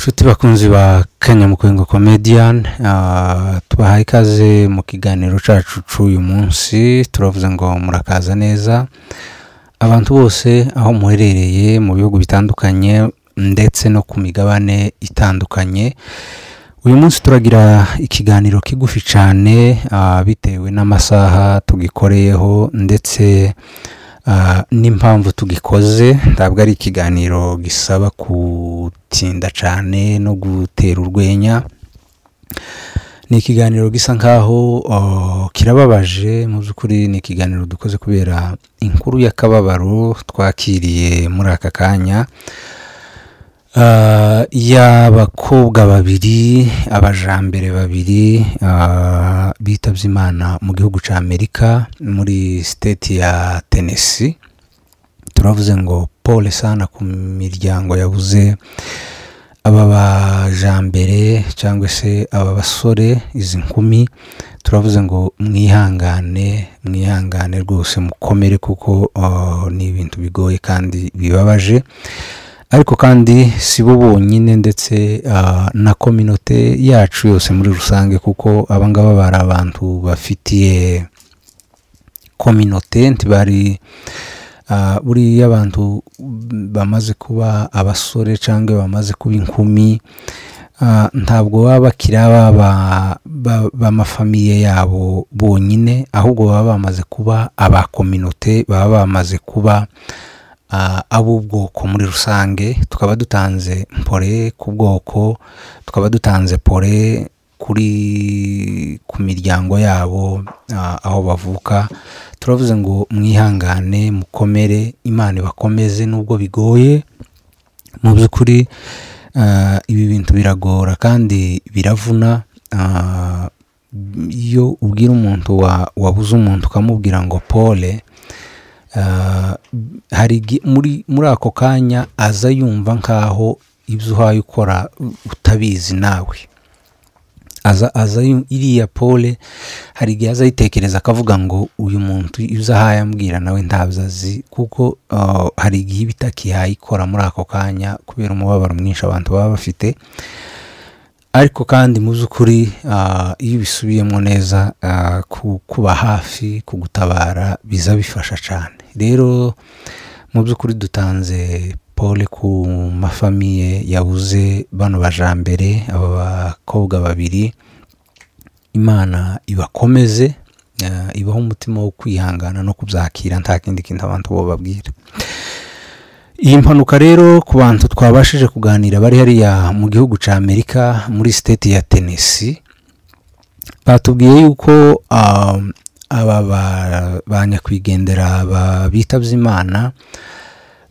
Nshuti bakunzi ba Kanyamukwego Comedian, tubahaye ikaze mu kiganiro cacu c'uyu munsi. Turavuze ngo murakaza neza abantu bose aho muherereye mu bihugu bitandukanye ndetse no ku migabane itandukanye. Uyu munsi turagira ikiganiro kigufi cyane bitewe n'amasaha tugikoreyeho ndetse n'impamvu tugikoze. Ntabwo ari ikiganiro gisaba gutinda cyane no gutera urwenya, ni ikiganiro gisa nkaho kirababaje. Mu by'ukuri ni ikiganiro dukoze kubera inkuru y'akababaro twakiriye muri aka kanya y'abakobwa babiri, abajambere babiri bitavye Imana mu gihugu ca Amerika muri state ya Tennessee. Turavuze ngo pole sana ku miryango yabuze aba bajambere cyangwa se aba basore, izi nkumi. Turavuze ngo mwihangane, mwihangane rwose, mukomere kuko ni ibintu bigoye kandi bibabaje. Ariko kandi si bo bonyine, ndetse na kominote yacu yose muri rusange, kuko abangaba bari abantu bafitiye kominote. Ntibari buriya abantu bamaze kuba abasore cyangwa bamaze kuba inkumi, ntabwo baba bakiri aba b'amafamiye yabo bonyine, ahubwo baba bamaze kuba aba kominote, baba bamaze kuba ab'ubwoko muri rusange. Tukaba dutanze pole ku bwoko, tukaba dutanze pole kuri ku miryango yabo aho bavuka. Turavuze ngo mwihangane, mukomere, Imana ibakomeze nubwo bigoye. Mu by'ukuri ibi bintu biragora kandi biravuna. Iyo ubwira umuntu wabuze umuntu ukamubwira ngo pole, hari muri ako kanya aza yumva nkaho ibyo uhaye ukora utabizi nawe. Aza iriya pole, hari igihe aza yitekereza akavuga ngo uyu muntu ibyo ahaye ambwira nawe ntabyo azi, kuko hari igihe iba itakihaye ikora muri ako kanya kubera umubabaro mwinshi abantu baba bafite. Ariko kandi mu by'ukuri iyo ubisubiyemo neza, kuba hafi kugutabara biza bifasha cyane. Rero mu by'ukuri dutanze pole ku mafamiye yabuze bano bajambere, aba bakobwa babiri. Imana ibakomeze, ibahe umutima wo kwihangana no kubyakira, nta kindi kintu abantu bo babwira. Iyi mpanuka rero ku bantu twabashije kuganira bari hariya mu gihugu ca Amerika muri state ya Tennessee, batubwiye yuko aba ba nyakwigendera bitavye Imana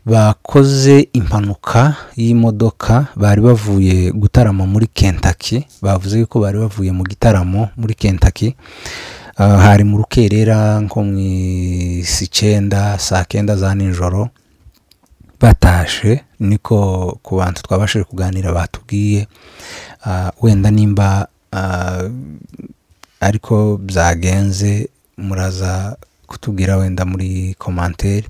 bakoze impanuka y'imodoka. Bari bavuye gutarama muri Kentucky, bavuze yuko bari bavuye mu gitaramo muri Kentucky. Hari mu rukerera nko mu 9 saa 9 za nijoro batashe, niko ku bantu twabashije kuganira batubwiye. Wenda nimba ariko byagenze muraza kutubwira wenda muri commentaire.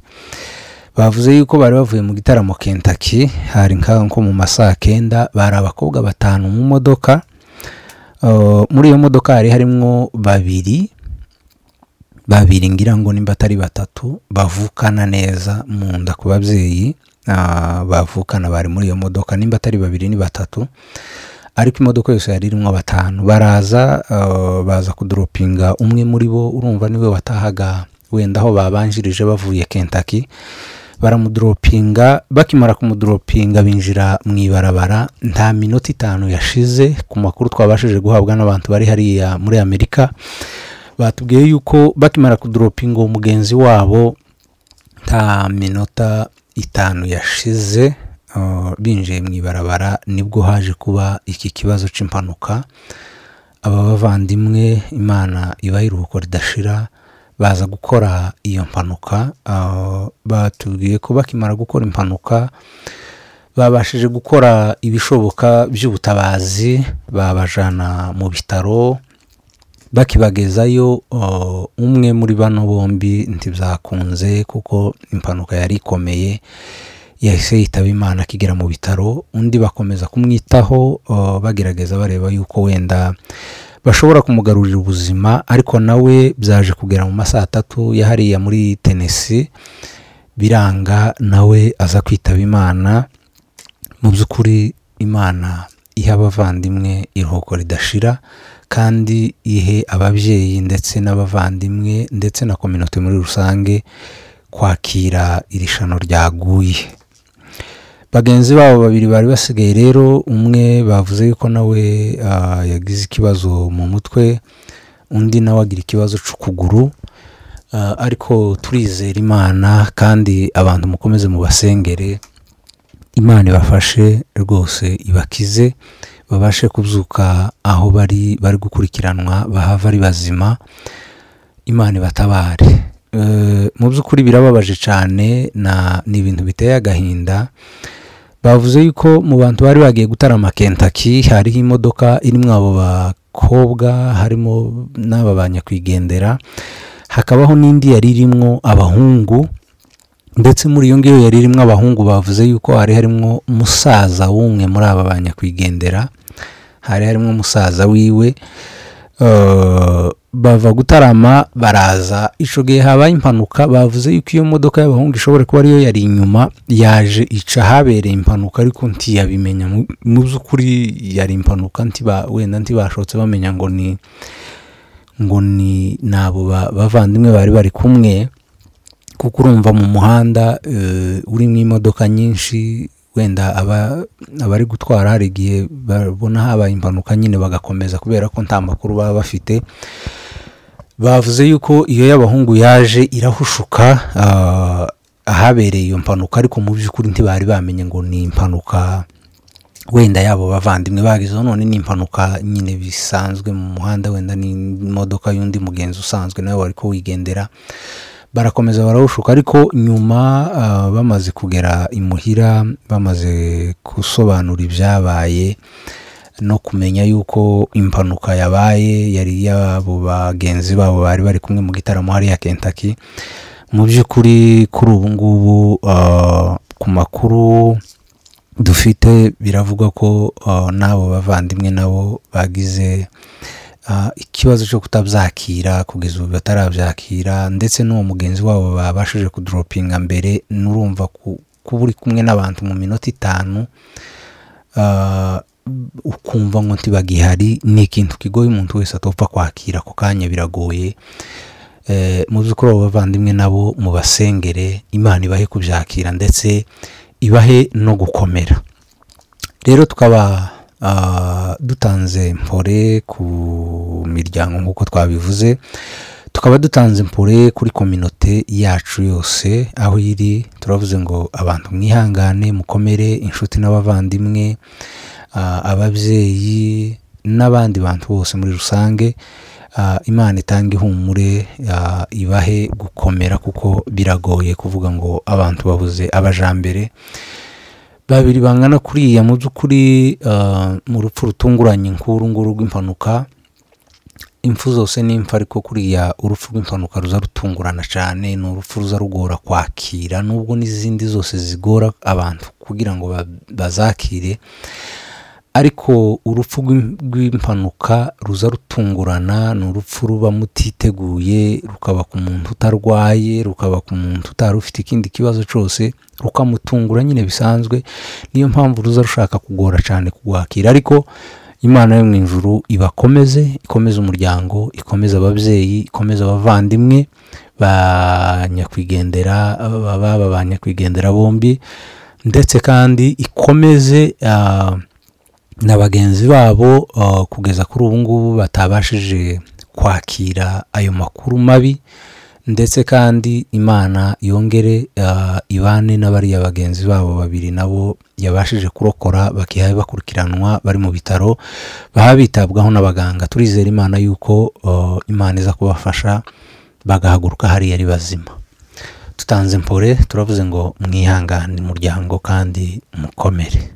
Bavuze yuko bari bavuye mu gitaramo Kentucky, hari nko mu masaha 9, bari abakobwa 5 mu modoka. Muri iyo modoka hari harimwo babiri ngira ngo nimba atari 3 bavukana neza mu nda ku babyeyi, bavukana bari muri iyo modoka, nimba atari 2 ni 3, ariko imodoka yose yari irimo 5. Baraza baza kudoropinga umwe muri bo, urumva niwe watahaga wenda aho babanjirije bavuye Kentucky. Baramudropinga, bakimara kumudropinga binjira mu ibarabara. Nta minota 5 yashize, ku makuru twabashije guhabwa n'abantu bari hariya muri Amerika, batubwiye yuko bakimara kudropinga uwo mugenzi wabo nta minota 5 yashize binjiye mu ibarabara, nibwo haje kuba iki kibazo c'impanuka. Aba bavandimwe Imana ibahe iruhuko ridashira, baza gukora iyo mpanuka. Batubwiye ko bakimara gukora impanuka babashije gukora ibishoboka by'ubutabazi, babajana mu bitaro. Bakibagezayo umwe muri bano bombi ntibyakunze kuko impanuka yari ikomeye, yahise yitaba Imana akigera mu bitaro. Undi bakomeza kumwitaho, bagerageza bareba yuko wenda bashobora kumugarurira ubuzima, ariko nawe byaje kugera mu masaha 3 yahariya muri Tennessee biranga, nawe aza kwitaba Imana. Mu by'ukuri Imana iha abavandimwe iruhuko ridashira, kandi ihe ababyeyi ndetse n'abavandimwe ndetse na community muri rusange kwakira iri shano ryaguye. Bagenzi babo babiri bari basigaye rero, umwe bavuze yuko nawe yagize ikibazo mu mutwe, undi nawe agira ikibazo c'ukuguru. Ariko turizera Imana, kandi abantu mukomeze mubasengere, Imana ibafashe rwose, ibakize, babashe kubyuka aho bari bari gukurikiranwa, bahava ari bazima, Imana ibatabare. Mu by'ukuri birababaje cyane, ni ibintu biteye agahinda. Bavuze yuko mu bantu bari bagiye gutarama Kentucky hariho imodoka irimo abo bakobwa, harimo n'aba banyakwigendera, hakabaho n'indi yari irimo abahungu, ndetse muri iyo ngiyo yari irimo abahungu bavuze yuko hari harimo umusaza w'umwe muri aba banyakwigendera, hari harimo umusaza wiwe. Bava gutarama baraza, ico gihe habaye impanuka. Bavuze yuko iyo modoka y'abahungu ishobora kuba ariyo yari inyuma, yaje ica habereye impanuka, ariko ntiyabimenya. Mu by'ukuri yari impanuka, wenda ntibashotse bamenya ngo ni nabo bavandimwe bari bari kumwe, kuko urumva mu muhanda urimo imodoka nyinshi, wenda abari gutwara hari igihe babona habaye impanuka nyine bagakomeza, kubera ko nta makuru baba bafite. Bavuze yuko iyo y'abahungu yaje irahushuka ahabereye iyo mpanuka, ariko mu by'ukuri ntibari bamenye ngo ni impanuka wenda yabo bavandimwe bagizeho, none ni impanuka nyine bisanzwe mu muhanda, wenda ni imodoka y'undi mugenzi usanzwe nawe wari ko wigendera. Barakomeza barahushuka, ariko nyuma bamaze kugera imuhira, bamaze gusobanura ibyabaye no kumenya yuko impanuka yabaye yari yabo bagenzi babo bari bari kumwe mu gitaramo hariya Kentucky. Mu by'ukuri kuri ubu ngubu ku makuru dufite biravugwa ko n'abo bavandimwe nabo bagize ikibazo cyo kutabyakira, kugeza ubu batarabyakira, ndetse n'uwo mugenzi wabo babashije kudropinga mbere. Nurumva kuba uri kumwe n'abantu mu minota 5 ukumva ngo ntibagihari, ni ikintu kigoye umuntu wese atopfa kwakira ako kanya, biragoye. Mu by'ukuri abo bavandimwe nabo mubasengere, Imana ibahe kubyakira ndetse ibahe no gukomera. Rero tukaba dutanze mpore ku miryango nk'uko twabivuze, tukaba dutanze mpore kuri kominote yacu yose aho iri. Turavuze ngo abantu mwihangane, mukomere, inshuti n'abavandimwe, ababyeyi n'abandi bantu bose muri rusange. Imana itanga ihumure, ibahe gukomera, kuko biragoye kuvuga ngo abantu babuze abajambere babiri bangana kuriya. Mu by'ukuri mu rupfu rutunguranye nk'uru nguru rw'impanuka, impfu zose ni impfu, ariko kuriya urupfu rw'impanuka ruza rutungurana cyane, ni urupfu ruza rugora kwakira, nubwo n'izindi zose zigora abantu kugira ngo bazakire, ariko urupfu rw'impanuka ruza rutungurana, ni urupfu ruba mutiteguye, rukaba ku muntu utarwaye, rukaba ku muntu utari ufite ikindi kibazo cyose, rukamutungura nyine bisanzwe. Niyo mpamvu ruza rushaka kugora cyane kugwakira, ariko Imana yo mu ijuru ibakomeze, ikomeze umuryango, ikomeze ababyeyi, ikomeze abavandimwe ba nyakwigendera, baba ba nyakwigendera bombi, ndetse kandi ikomeze na bagenzi babo kugeza kuri ubu ngubu batabashije kwakira ayo makuru mabi, ndetse kandi Imana yongere ibane n'abariya bagenzi babo babiri nabo yabashije kurokora, bakihaye bakurikiranwa bari mu bitaro, bahabitabwaho n'abaganga. Turizera Imana yuko Imana iza kubafasha bagahaguruka hariya ari bazima. Tutanze mpore, turavuze ngo mwihangane muryango kandi mukomere.